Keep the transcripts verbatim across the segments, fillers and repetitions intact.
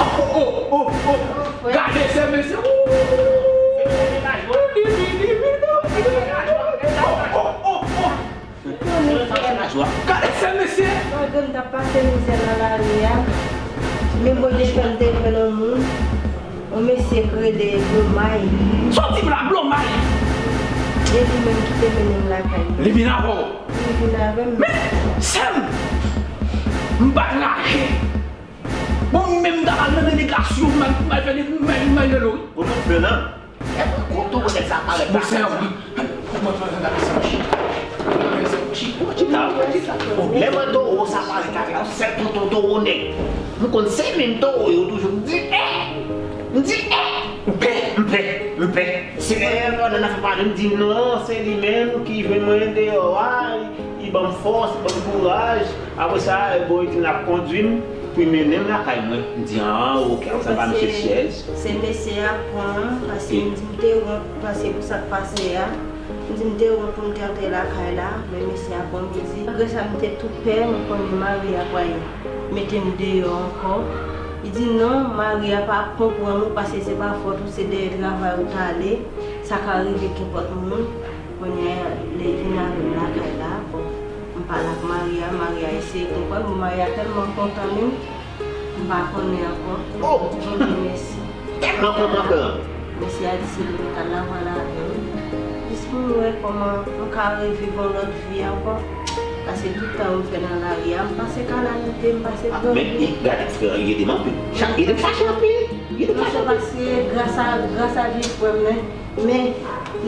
Oh, oh, oh, oh, oh. Gade se mesye. Ou, ou, ou, ou, ou. Li vini, li vini, li vini. Oh, oh, oh, oh. Ou konnen, frè. Gade se mesye. Malgre m t ap pase mizè nan lari a, men Bondye fè m te jwenn yon moun, yon mesye k rele Blomay. Sa w di m la, Blomay? E li menm ki te mennen m lakay li. Li vin avè w? Li vin avè m. Men, sè m, m pa t lage. Bon, menm ta al nan delegasyon, m al, m al fè de, m al, m al nan lori. Ou menm fè nan. E pou kote ou nèg sa parèt la? Bon, sè m. Mwen fè nan delegasyon. Lè mwen towo sa parèt la, se yon sèl tonton towo nèg. M konn se menm towo yo toujou. M di, eh! M di, eh! M pè, m pè, m pè. Se lè nan nan fè pale, m di, non, se li menm ki jwenn mwen deyò a, li ban m fòs, li ban m kouraj. Apre sa, bon, li di l ap kondui m. Pou mennen m lakay mwen, m di, "Ah, ok, sa pa mesye Chèz." Se mesye a pran m, paske m di m te wont, paske pou sa k pase a, m di m te wont pou m te antre lakay la, men mesye a pran m, li di, malgre sa m te tou pè, mwen konnen mari a pral mete m deyò ankò. Li di, "Non, mari a pa ap konprann ou, paske se pa fòt ou, se dèyè travay ou t ale, sa ka rive kenpòt moun." Kounye a, lè l vin avè m lakay la, bon, m pale ak mari a, mari a eseye konprann, bon, mari a tèlman kontan menm, m pa konnen ankò. Oh! Bondye mèsi. Tèlman kontan ke. Mesye a di se lopital la pral avè m. Jis pou m wè kòman m ka reviv yon lòt vi ankò. Paske tout tan m fè nan lari a, m pase kalamite, m pase grangou. Men, gade, frè, li ede m anpil. Li ede m fache anpil. Li ede m fache anpil. Non, se paske gras a, gras a vye frè m nan. Men,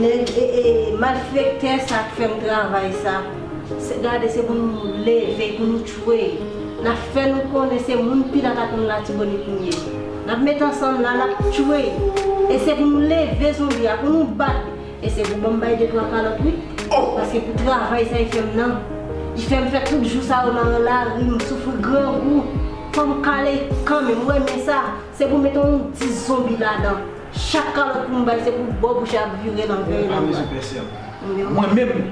nèg, e, e, malfektè sa k fè m travay sa, se, gade, se pou nou leve, pou nou tchwe. N ap fè nou konnen se moun Pilat ak moun Latibonit nou ye. N ap met ansanm la, n ap tchwe. E se pou nou leve zonbi a, pou nou bat li. E se pou ban m bay de twa kalòt, wi. Oh! Paske pou travay sa li fè m nan, li fè m fè tout jou sa yo nan lari, m soufri grangou. Fò m kale kanmenm, ou renmen sa? Se pou mete yon dis zonbi ladan. Chak kalòt pou m bay, se pou bò bouch ap vire nan vèy nan. Mwen menm.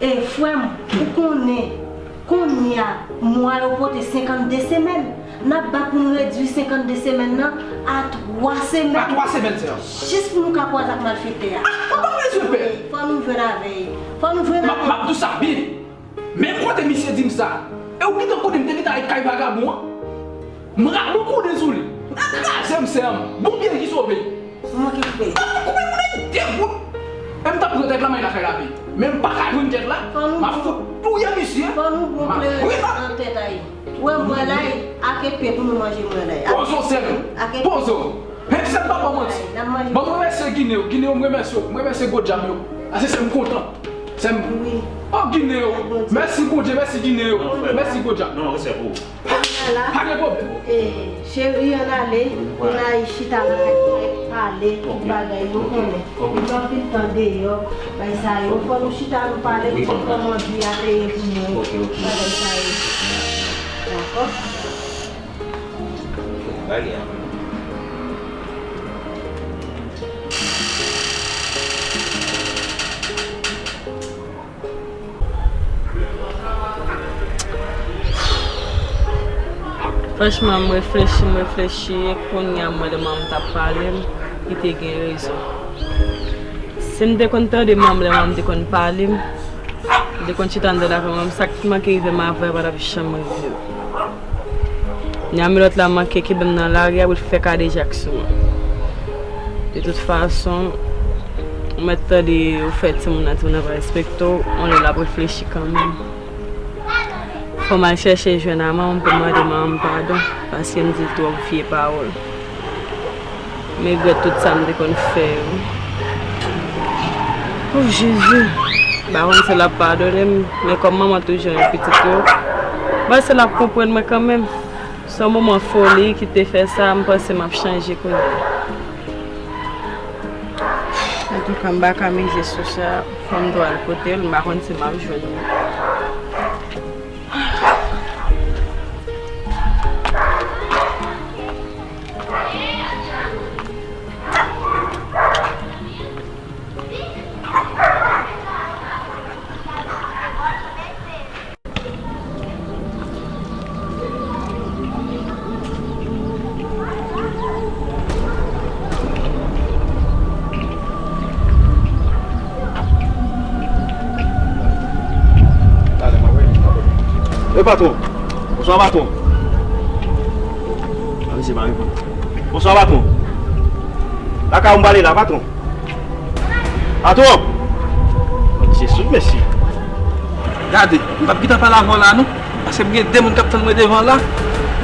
E frè m, ou konnen, kounye a, mwa yo pote senkannde semèn. N ap bat pou n redui senkannde semèn nan a twa semèn. A twa semèn, sè. Jis pou nou ka kwaze ak malfektè a. Ah, pa bezwen pè. Fò nou jwenn avè l. Fò nou jwenn avè l. M ap, m ap di w sa byen. Menm kote misye di m sa, e ou gentan konnen m te gentan al kay vagabon an. M rale yon konnen sou li. Nan kraze m, sè m. Bon byen ki sove. Ou manke koupe. M ap koupe moun nan de bout. E m t ap pran tèt la, m al lakay la, wi. Men m pa ka jwenn tèt la. M ap fout touye misye. Fò nou bon kleren nan tèt a li. Ou wè mwen la, ak epe pou nou manje mwen la. Pozo, sè m. Pozo. Menm si m pa ba w manti. Bon, m remèsye Ginen yo. Ginen yo, m remèsye yo. M remèsye gwo djab yo. Ase sè m kontan. Sè m. Wi. Oh, Ginen yo. Mèsi Bondye, mèsi Ginen yo. Mèsi gwo djab. Non, respè pou ou. Pa gen pwoblèm. E, cheri, ann ale. Ann al chita nan kay, pale, tout bagay, nou konnen. Li gen anpil tan deyò, bay sa yo. Fò nou chita, nou pale, nou di kòman vi a te ye pou nou. Bagay sa yo. Dakò? Franchman, m reflechi, m reflechi, e kounye a m wè lè manman m t ap pale m, li te gen rezon. Si m te konn tande manman m lè manman m te konn pale m, m te konn chita anndan lakay manman m, sa k manke rive m avè a pa t ap janm rive m. Nya men lòt la manke kenbe m nan lari a pou l fè kadejak sou mwen. De tout fason, ou mèt tande ou fè timoun nan, timoun nan pa respekte w, yon lè l ap reflechi kanmenm. Fò m al chèche jwenn a manman m pou m mande manman m padon, paske m di l twòp vye pawòl. M regrèt tout sa m te konn fè yo. O Jezi! M pa konn si l ap padone m, men kòm manman toujou renmen pitit yo, m panse l ap konprann mwen kanmenm. Se yon moman foli ki te fè sa, m panse m ap chanje kounye a. Antouka, m pa ka mize sou sa, fò m tou al kote l, m pa konn si m ap jwenn li. Patwon. Bonswa, patwon. A, misye pa reponn. Bonswa, patwon. Lakay ou m prale la, patwon. Patwon! Misye soud, mesye. Gade, m p ap gentan pale avè w la, non. Paske m gen de moun k ap tann mwen devan la.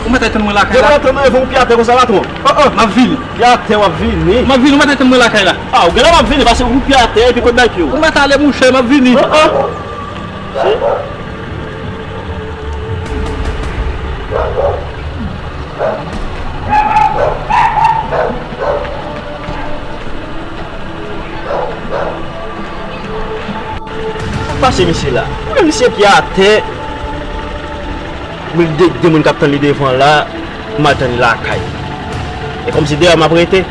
Ou mèt al tann mwen lakay la. Devan tann mwen devan ou pye atè konsa, patwon. Oh, oh, m ap vini. Pye atè, w ap vini. M ap vini, ou mèt al tann mwen lakay la. A, ou genlè m ap vini, paske ou pye atè, epi kote bay pye w. Ou mèt ale, monchè, m ap vini. Oh, oh. Pase misye la. Mwen misye pye atè. Mwen de, de moun k ap tann li devan la. M al tann li lakay. E kòmsi deyò m ap rete.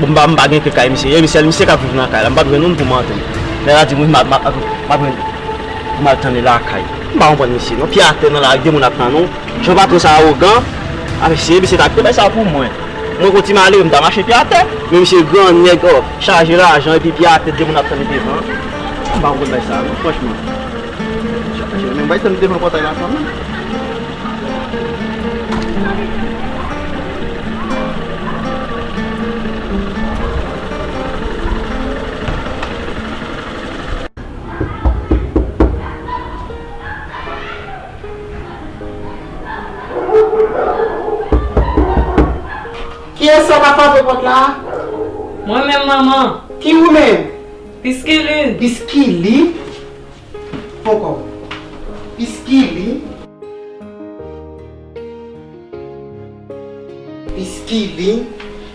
Bon, m pa, m pa gen kle kay misye. E misye, misye k ap viv nan kay la. M p ap jwenn moun pou m antre. Lè la di mwen, m ap, m ap, m ap jwenn pou m al tann li lakay. M pa konprann misye non. Pye atè nan lari, de moun ap tann ou. Jan patwon sa awogan. A, mesye, misye ta kite bay sa pou mwen. Mwen, kon ti malere, m ta mache pye atè. Men misye gran nèg, o, chaje lajan, epi pye atè, de moun ap tann li devan. M pa konprann bay sa non, franchman. Chaje, men bay tann li devan pòtay la, fanmi. Kiyès sa k ap frape pòt la? Mwen menm, manman. Ki ou menm? Piskilin. Piskilin? Poko. Piskilin? Piskilin?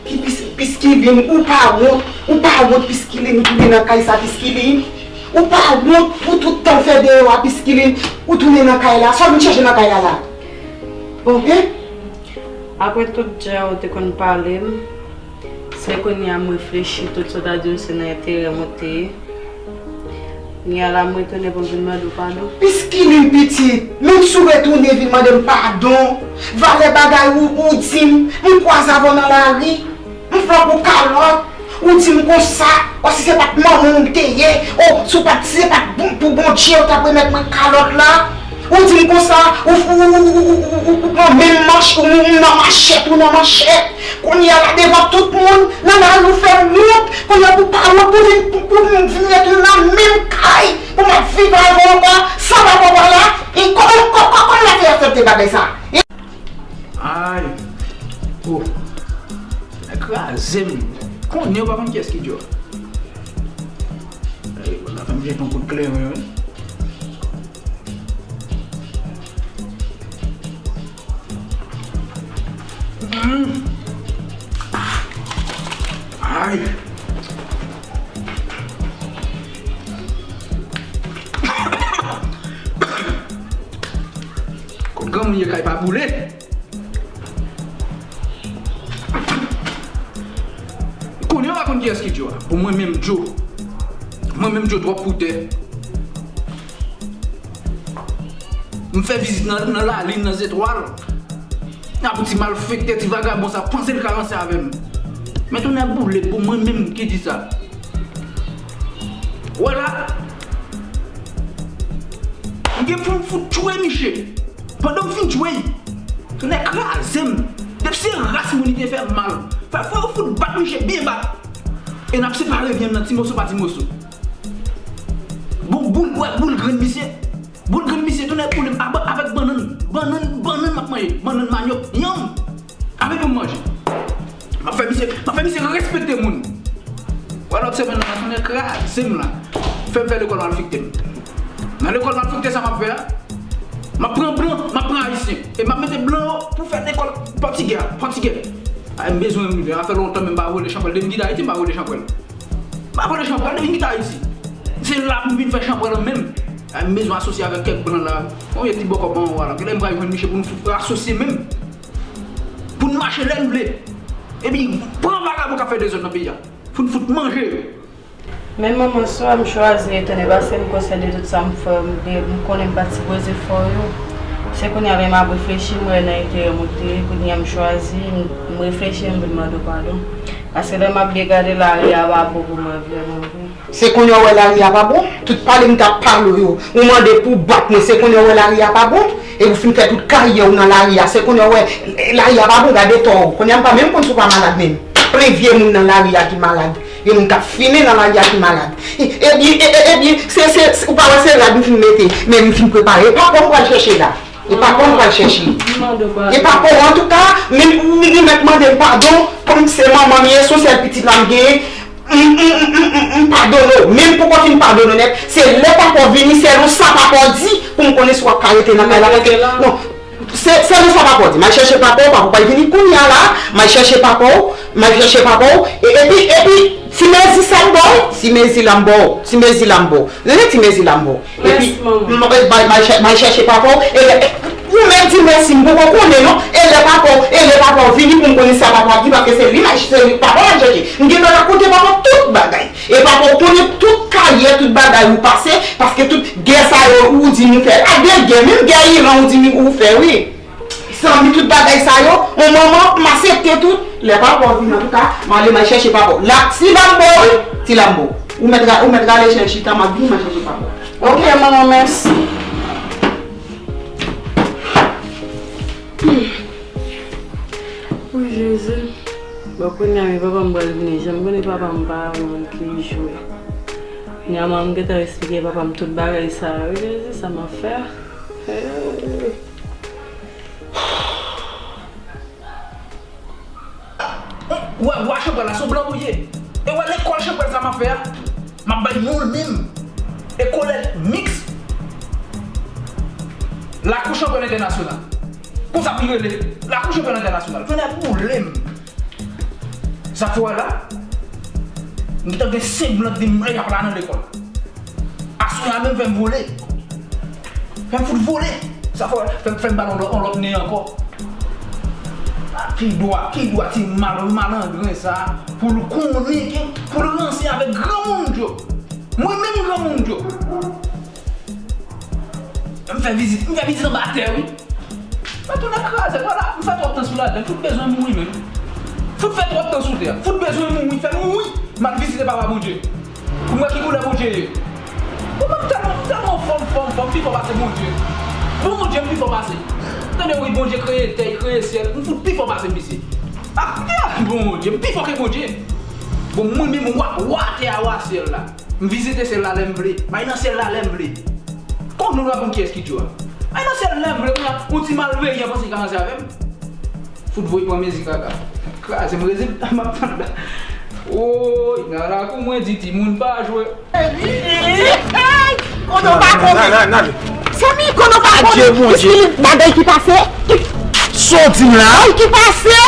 Ki pis-, Piskilin? Ou pa wont? Ou pa wont, Piskilin? Ou tounen nan kay sa, Piskilin? Ou pa wont pou tout tan w fè deyò a, Piskilin? Ou tounen nan kay la? Sa w vin chèche nan kay la la? Bon, en? Apre tout jan ou te konn pale m, se kounye a m reflechi, tout sa w ta di m se nan enterè m ou te ye. Kounye a la m retounen pou m vin mande w padon. Piskilin pitit, menm si w retounen vin mande m padon, valè bagay ou, ou di m, m kwaze avè w nan lari, m fè w kalòt, ou di m konsa, o si se pa t manman w m te ye, o si w pa t, si se pa t bon, pou Bondye w t ap remèt mwen kalòt la. Ou di m konsa, ou, ou pran menm manch, ou, ou nan manchèt, ou nan manchèt. Kounye a la devan tout moun, nan lari ou fè m wont. Kounye a pou pa wont, pou vin, pou, pou m vin ret nan menm kay, pou m ap viv avè w ankò, san papa w la. E kòman, kò-, kò-, kòman w ap fè aksepte bagay sa? Ay! Oh! Nèg kraze m! Konnen w pa konn kiyès ki djòl. Ey, bon, la fè m jete yon kout kleren, wi. Hmm. Ay! Kot granmoun ye kay pa boule. Konnen w pa konn kiyès ki Djo a. Pou mwen menm Djo. Mwen menm Djo twòp pou tè. M fè vizit nan, nan lalin, nan zetwal. Apre ti malfektè, ti vagabon sa, panse l ka ranse avè m. Men tonnè boule pou mwen menm ki di sa. Wè la. M gen pou m fout tchwe miche. Pandan m fin tchwe l, tonnè kraze m. Depi se ras moun li te fè m mal. Fè, fò yo fout bat miche byen bat. E n ap separe vyann nan ti moso pa ti moso. Bon, boul, wè, boul grenn misye. Boul grenn misye, tonnè boule m. Aba, avèk bannann. Bannann, bannann m ap manje. Bannann, manyòk, yanm. Avèk yon manje. M ap fè misye, m ap fè misye respekte moun. Wè lòt semèn nan, tonnè kraze m la. Fè m fè lekòl malfekte m. Nan lekòl malfekte sa m ap fè a, m ap pran blan, m ap pran ayisyen. E m ap mete blan yo pou fè lekòl pòtigè a, pòtigè. Ay, m bezwen m rive. Sa fè lontan men m pa vole chanpwèl. Depi m kite Ayiti, m pa vole chanpwèl. M pa vole chanpwèl depi m kite Ayiti. Se la pou m vin fè chanpwèl an menm. Ay, m bezwen asosye avèk kèk blan la. Bon, yon ti bòkò ban w la. Genlè m pral jwenn miche pou n fout asosye menm. Pou n mache lè n vle. Epi, pran vagabon k ap fè dezòd nan peyi a. Pou n fout manje yo. Men manman, swa m chwazi retounen paske m konsyan de tout sa m fè, m, m konnen m pa t sipoze fè w yo. Se kounye a lè m ap reflechi, m wè nan enterè m ou te ye, kounye a m chwazi, m, m reflechi, m vin mande w padon. Paske lè m ap byen gade lari a pa bon pou mwen vrèman vre. Se kounye a w wè lari a pa bon? Tout pale m t ap pale w yo, ou mande pou w bat mwen, se kounye a w wè lari a pa bon? Epi w fin fè tout karyè w nan lari a, se kounye a w wè lari a pa bon, gade tò w. Kounye a m pa menm konn si w pa malad menm. Plen vye moun nan lari a ki malad. Gen moun k ap fimen nan lari a ki malad. E, ebyen, e, e, ebyen, se, se, se, ou pa wè se rad m fin mete, men m fin prepare. E pa kò m pral chèche la. E pa kò m pral chèche. E pa kò, antouka, men ou, ou mèt mande m padon, kòm se manman m ye, se yon sèl pitit la m genyen. M, m, m, m, m, m padone w. Men m poko fin padone w nèt. Se lè papa w vini, se lè sa papa w di pou m konnen si w ap ka rete nan kay la. Paske, non, se, se lè sa papa w di. M al chèche papa w, papa w pral vini kounye a la. M al chèche papa w, m al chèche papa w. E, epi, epi, ti mezi sa m ba w, ti mezi la m ba w, ti mezi la m ba w. Rele ti mezi la m ba w. Epi, m, m, m, m al chè-, m al chèche papa w. E lè, ou mèt di mèsi, m poko konnen non. E lè papa w, e lè papa w vini pou m konnen sa papa w ap di, paske se li m al, se li papa w al chèche. M gentan rakonte papa w tout bagay. E papa w konnen tout karyè, tout bagay ou pase, paske tout gè sa yo ou di nou fè. A de gè, menm gè Iran ou di nou ou fè, wi. Zanmi, tout bagay sa yo, on manman, m aksepte tout. Lè papa w vin, antouka, m ale, m al chèche papa w. La, ti la m ba w, wi, ti la m ba w. Ou mèt ra-, ou mèt rale chèche chita, m ap vini, m al chèche papa w. Ok, manman, mèsi. Wi, Jezi. Bon, kounye a, men papa m pral vini. Jan m konnen papa m pa yon moun ki jwe. Kounye a, m gentan eksplike papa m tout bagay sa yo. Wi, Jezi, sa m ap fè. Hey. Ou wè, ou wè chanpwèl la, se yon blan ou ye. E ou wè lekòl chanpwèl sa m ap fè a, m ap bay non l menm. Ekolèl miks. Lakou chanpwèl entènasyonal. Konsa pou l rele. Lakou chanpwèl entènasyonal. Tonnè boule m. Sa k fè w wè la, m gentan gen senk blan k di m y ap la nan lekòl. Aswè a menm fè m vole. Fè m fout vole. Sa fè, fè, fè m ba l on lòt, on lòt nen ankò. A, ki dwa, ki dwa ti mal, malandren sa, pou l konnen ke, pou l ranse avèk granmoun Djo. Mwen menm granmoun Djo. M fè vizit, m fè vizit anba tè, wi. Mwen tounen kraze, vwala, m fè twòp tan sou latè, m fout bezwen mouri menm. Fout fè twòp tan sou tè, fout bezwen mouri, fè m mouri. M al vizite papa Bondye. Pou m wè ki koulè Bondye ye. Bon, mwen tèlman, tèlman fò, m fò, m fò, m pi fò pase Bondye. Bon, Bondye, m pi fò pase. Tande wi, Bondye kreye tè, kreye syèl, m fout pi fò pase misye. Ah, ah, Bondye, m pi fò ke Bondye. Bon, mwen menm wa, wa tè a, wa syèl la. M vizite syèl la lè m vle. M al nan syèl la lè m vle. Kòm nou pa konn kiyès ki Djo a. M al nan syèl la lè m vle, kounye a, yon ti malveyan panse l ka ranse avè m. Fout voye pran mezi kaka. Kraze m, rezilta m ap tann la. Woy, nan lakou mwen di timoun pa jwe. Konnen w pa konnen. Zanmi, konnen w pa konnen. Adye Bondye. Piskilin, bagay ki pase. Sa w di m la? Bagay ki pase.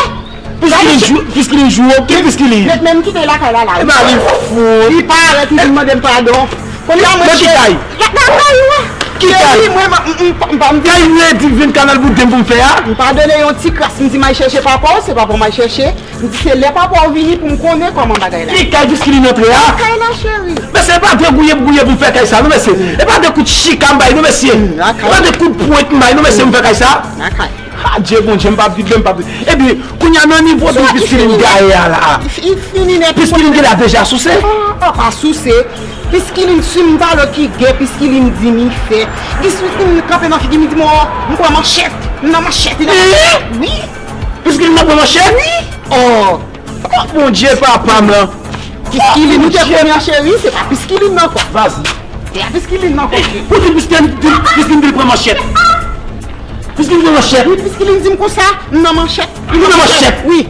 Piskilin jou, piskilin jou, ki piskilin? Met menm kite lakay la la. E ba li fout. Li parèt, li vin mande m padon. Kounye a mwen cheri. Nan ki kay? Nan kay ou a. Ki kay? Cheri, mwen, m, m, m, m, m, kay redi vin kanal bouden pou m fè a? M padone yon ti kras, m di m al chèche papa w, se papa m al chèche. M di se lè papa w vini pou m konnen kòman bagay la. Ki kay piskilin antre a? Nan kay la, cheri. Mesye, e pa de gouye m gouye pou m fè kay sa, non, mesye. E pa de kout chika m bay, non, mesye. E pa de kout pwent m bay, non, mesye, pou m fè kay sa. Nan kay. Adye Bondye, m p ap viv, m p ap viv. Epi, kounye a nan nivo de piskilin gaye a la. Li fini nèt. Piskilin genlè deja souse. Ah, pa souse. Piskilin si m pale ki gen, piskilin di m li fè. Piskilin kanpe nan figi m, li di m, oh, m pran manchèt. M nan manchèt, li nan manchèt. Wi. Piskilin nan pran manchèt? Wi. Oh. Oh, Bondye, papa m lan. Piskilin ou te konnen an cheri, se pa piskilin nan ankò. Vas-y. Se pa piskilin nan ankò. Pou di piskilin, piskilin vin pran manchèt. Piskilin pran manchèt. Wi, piskilin di m konsa, m nan manchèt. Ou nan manchèt? Wi.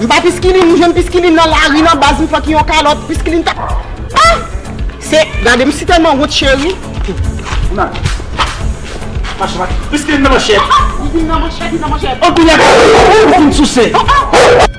M pa piskilin, m jwenn piskilin nan lari, nan baz, m fè ki yon kalòt, piskilin ta. Ah! Se, gade m si tèlman wont cheri. Nan. Mache, mache. Piskilin nan manchèt. Li di m nan manchèt, li nan manchèt. An kounye a, ou fin souse. Ah, ah.